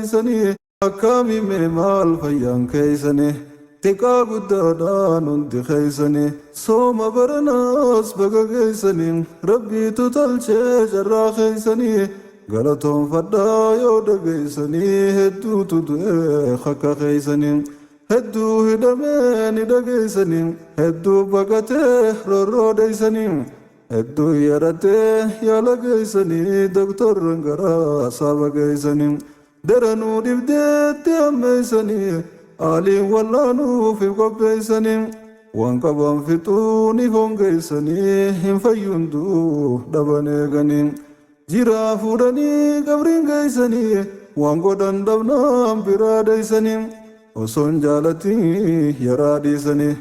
keeysanii akkaami mee maal fayyaan keeysanii xiqqaa guddaadhaan hundi keeysanii sooma baranaas baga geeysanii rabbiitu tolchee carraa keeysanii galatoonfadhaa yoo dhageeysanii hedduutu du'ee akka keeysanii hedduu hidhamee ni dhageeysanii hedduu baqatee roorroo dheeysanii hedduu yaratee yaala geeysanii doktorran garaa saaba geeysanii daranuu dhibdeetti hammeeysanii aaliin wallaanuuf if qopheeysanii waan qaban fixuun if hongeeysanii hin fayyunduu dhaban eeganii jiraa fuudhanii qabriin geeysanii waan godhan dhabnaan biraa dheeysanii osoon jaalatii yaraa dhiisanii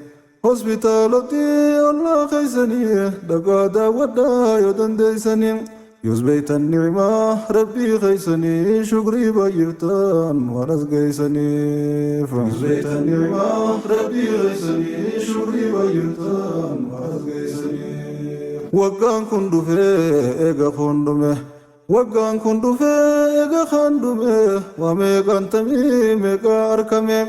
hospitaaloti ollaa keeysanii dhaqaa daawwadhaa yoo dandeeysanii yoos beeytan ni'imaa rabbii keeysanii shukrii baay'iftan waan as geeysaniif. Yoos beeytan ni'imaa rabbii keeysanii shukrii baay'iftan waan as geeysaniif. Waggaan kun dhufee eega kun dhume. Waggaan kun dhufee eega kan dhume waa meeqaan tamii meeqaa argame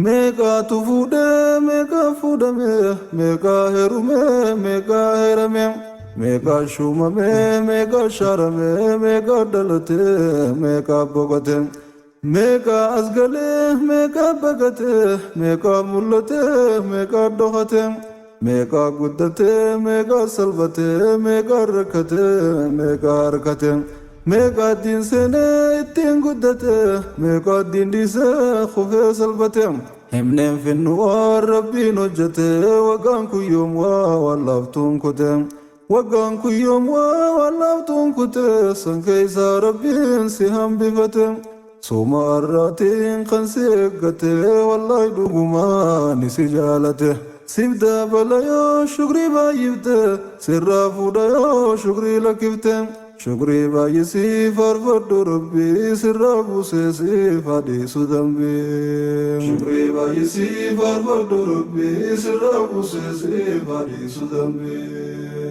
meeqaatu fuudhee meeqaa fuudhame meeqaa heerume meeqaa heerame meeqaa shuumame meeqaa shaarame meeqaa dhalate meeqaa boqote meeqaa as galee meeqaa baqate meeqaa mul'ate meeqaa dhokate meeqaa guddate meeqaa salphate meeqaa rakkate meeqaa harkate meeqaa diin seenee ittiin guddate meeqaa diin dhiisee kufee salphate himneen finnu waan rabbiin hojjete waggaan kun yoom waa waan laaftuun kute waggaan kun yoom waa waan laaftuun kute san keessaa rabbiin si hambifate sooma har'aatiin kan si eeggate wallaahi dhugumaan si jaalate siif dabala yoo shukrii baay'ifte sirraa fuudha yoo shukrii lakkifte shukrii baay'isii faarfadhu rabbii sirraa buusee siif hadhiisu dambii shukrii baay'isii faarfadhu rabbii sirraa buusee siif hadhiisu dambii.